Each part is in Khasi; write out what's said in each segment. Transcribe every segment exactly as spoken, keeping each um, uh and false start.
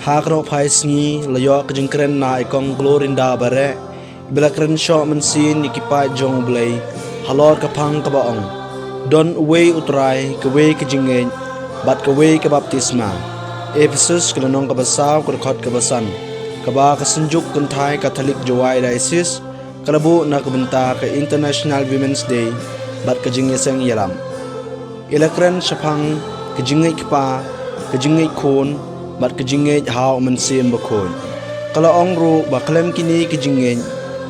Ha kano phai sngi la ïoh ka jingkren na i Kong Glorinda Bareh, ba la kren shoh mynsiem ïa ki paid jong U Blei halor ka phang kaba ong, don uwei U Trai, kawei ka jingngeit, bad kawei ka baptisma. Ephesus ka lynnong kaba saw, ka dkhot kaba san. Kaba ka Synjuk Kynthai Katholik Jowai Diocese ka la buh na ka bynta ka International Women's Day bad ka jingïaseng ïalam. I la kren shaphang ka jingngeit kpa, ka jingngeit khun, bad ka jingngeit ha U Mynsiem Bakhuid. Ka la ong ruh ba khlem kine ki jingngeit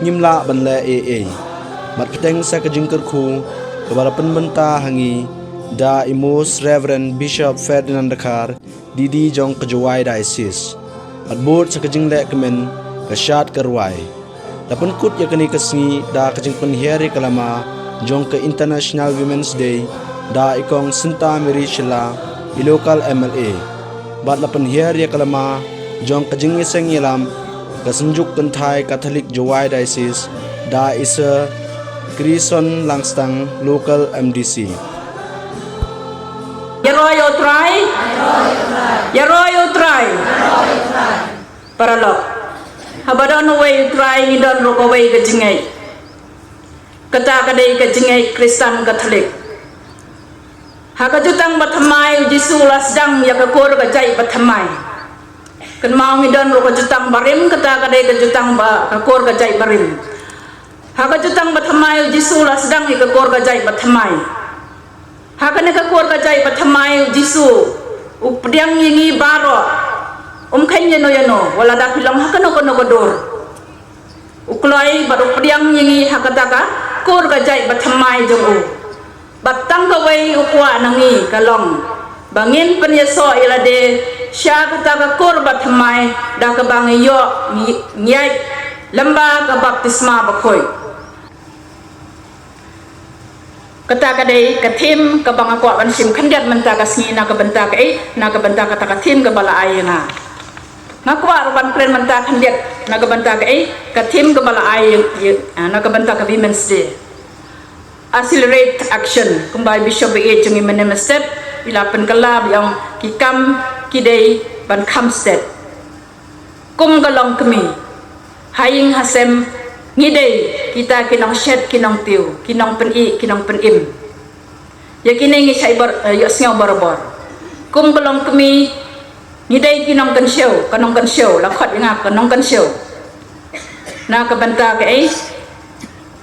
ngim lah ban leh ei ei. Bad bteng sa ka jingkyrkhu kaba la pynbynta ha ngi da i Most Reverend Bishop Ferdinand Dkhar, D D jong ka Jowai Diocese. Bad bud sa ka jingleh kmen ka shad ka rwai. La pynkut ïa kane ka sngi da ka jingpynhiar ïa ka lama jong ka International Women's Day da i Kong Sinta Mary Shylla, i local M L A. Bad la pynhiar ïa ka lama jong ka jingïaseng ïalam ka Synjuk Kynthai Katholik Jowai Diocese da i Sir Grison Langstang, local M D C. Ïaroh ïa U Trai. Ïaroh ïa U Trai. Paralok. Haba don uwei U Trai ngi don ruh kawei ka jingngeit. Kata ka dei ka jingngeit Khristan Katholik. Ha ka jutang bathymmai U Jisu u la sdang ïa ka kur ka jait bathymmai. Kynmaw ngi don ruh ka jutang barim, kata ka dei ka jutang ba ka kur ka jait barim. Ha ka jutang bathymmai U Jisu u la sdang ïa ka kur ka jait bathymmai. Ha kane ka kur ka jait bathymmai U Jisu u pdiang ïa ngi baroh. Um kheiñ ïano ïano, wat lada phi long ha kano kano ka dur. U kloi bad u pdiang ïa ngi ha kata ka kur ka jait bathymmai jong u. Bad tang kawei u kwah na ngi ka long ba ngin pynïasoh ïa lade sha kata ka kur bathymmai da kaba ngi ïoh ngi, ngi ïaid lyngba ka baptisma bakhuid. Kata ka dei ka theme kaba nga kwah ban shim khyndiat mynta ka sngi na ka bynta kaei, na ka bynta kata ka theme kaba la ai ïa nga. Nga kwah ruh ban kren mynta khyndiat na ka bynta kaei, ka theme kaba la ai ïa, ïa, na ka bynta ka Women's Day. Accelerate action, kumba i Bishop ba ïeit jong ngi mynne mynstep i la pynkylla ba ïa ki kam ki dei ban kham stet. Kum ka longkmie, ha ïing ha sem ngi dei kita ki nongshet ki nongtiew, ki nongpyni, ki nongpynim. Ïa kine ngi shait bor, eh, ïohsngew barabor. Kum ka longkmie ngi dei ki nongkynshew, ka nongkynshew, la khot ïa nga ka nongkynshew. Na ka bynta kaei?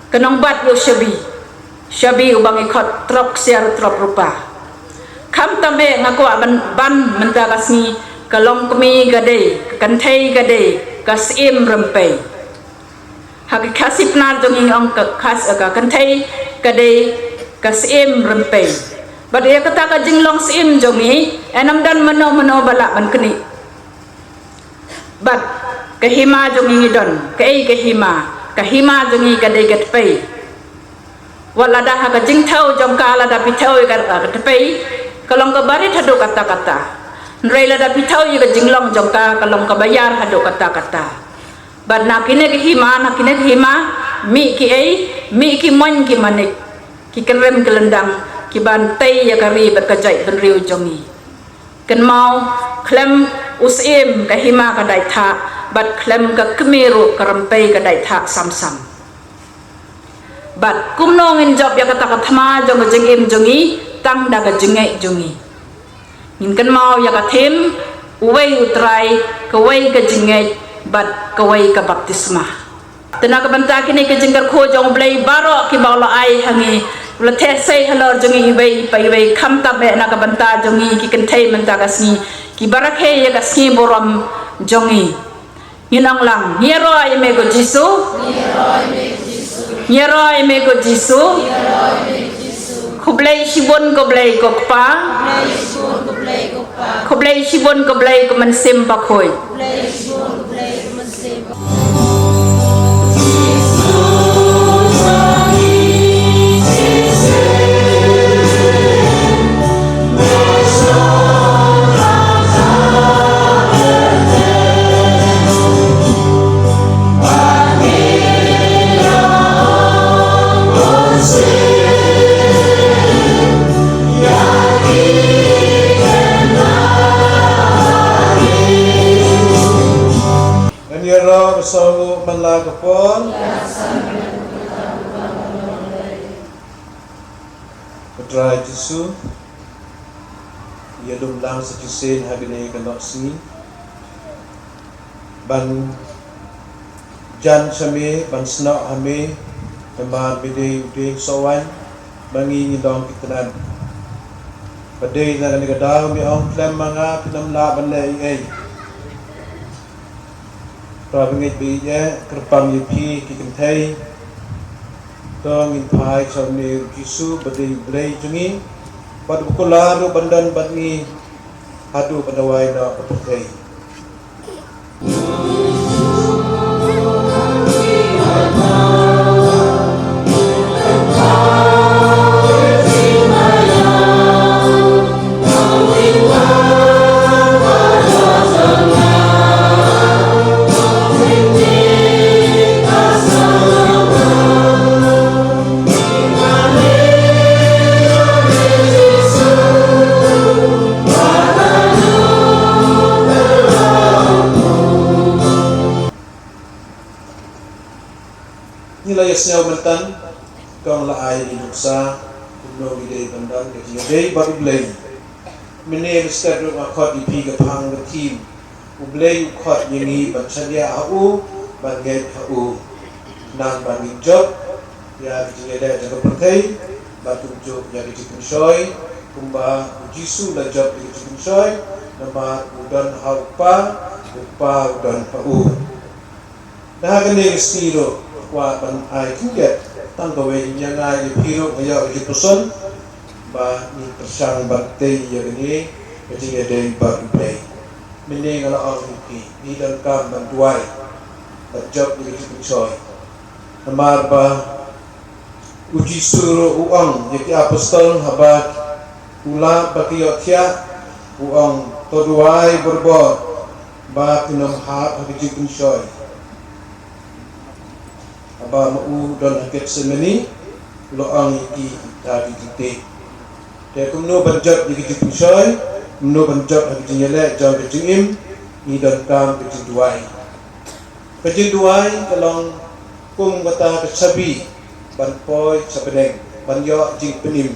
Ka nongbat ïa u shabi. Shabi uba ngi khot trok ksiar trok rupa. Khamtam eh nga kwah ban, ban mynta ka sngi ka longkmie ka dei, ka kynthei ka dei ka syiem rympei. Ha ka Khasi Pnar jong ngi ong ka khas, ka kynthei ka dei ka syiem rympei. Bad ïa kata ka jinglong syiem jong ngi, eh, ym don mano mano ba lah ban knieh. Bad ka hima jong ngi ngi don, kaei ka hima, ka hima jong ngi ka dei ka tpei. Wat lada ha ka jingthew jong ka lada phi thew ïa ka, ka tpei, ka long kaba rit haduh katta katta. Hynrei lada phi thew ïa ka jinglong jong ka, ka long kaba ïar haduh katta katta. Bad na kine ki hima, na kine ki hima, mih kiei, mih ki mon ki manik, ki kynrem ki lyndang, ki ban tei ïa ka ri bad ka jaitbynriew jong ngi. Kynmaw, khlem u syiem ka hima ka dait thah, bad khlem ka kmie ruh ka rympei ka dait thah sam sam. Bad kumno ngin jop ïa kata ka thma jong ka jingim jong ngi, tang da ka jingngeit jong ngi. Ngin kynmaw ïa ka theme, uwei U Trai, kawei ka jingngeit, bad kawei ka baptisma. Te na ka bynta kine ki jingkyrkhu jong U Blei baroh kiba u la ai ha ngi, u la theh sei halor jong ngi iwei pa iwei, khamtam eh na ka bynta jong ngi ki kynthei mynta ka sngi, kiba rakhe ïa ka sngi burom jong ngi. Ngin ong lang, ngi ïaroh ïa me ko Jisu. Ngi ïaroh ïa me ko Jisu. Khublei shibun ko Blei ko Kpa. Khublei shibun ko Blei ko Mynsiem Bakhuid. Ro ba song u man la ka por. Ko Trai Jisu, ïa lum lang sa shisien ha kane ka noh sngi ban jan sha me, ban snoh ha me, namar me dei u dieng sohwaiñ ba ngi ngi long ki tnat. Ba dei na kane ka daw me ong, khlem ma nga phin ym lah ban leh ei ei. Para bangeit ba ïeit, kyrpang ïa phi ki kynthei. To ngin phai sha une u Jisu ba dei u Blei jong ngi, bad uba kular ruh ban don bad ngi haduh ban da wai noh ka pyrthei. Ngi la ïa sngew mynta, kong la ai ïa ngi nuksa kumno ngi dei ban don ka jingïadei bad U Blei. Mynne mynstep ruh nga khot ïa phi ka phang ka thim, U Blei u khot ïa ngi ban shaniah ha u, ban ngeit ha u. Nang ban ngin jop ïa ka jingïaleh jong ka pyrthei, bad kumjuh ïa ka jingpynshoi, kumba U Jisu u la jop ïa ka jingpynshoi, namar u don ha u Kpa, u Kpa u don ha u. Te ha kane ka sngi ruh, kwah ban ai khyndiat tang kawei, ïa nga ïa phi ruh, nga ïoh ka jingpuson ba ngin pyrshang ban tei ïa kane ka jingïadei bad U Blei. Mynne nga la ong ïa phi, ngi donkam ban duwai, ban jop ïa ka jingpynshoi. Namar ba U Jisu ruh u ong ïa ki apostol haba u lap ba ki ïoh thiah, u ong, to duwai barabor ba phin ym hap ha ka jingpynshoi. Haba ma u don ha Gethsemane, u la ong ïa ki, ïa ki jingtei. Te kumno ban jop ïa ka jingpynshoi, kumno ban jop ha ka jingïaleh jong ka jingim, ngi donkam ka jingduwai. Ka jingduwai ka long kum kata ka chabi ban poi sha bneng, ban ïoh jingpynim.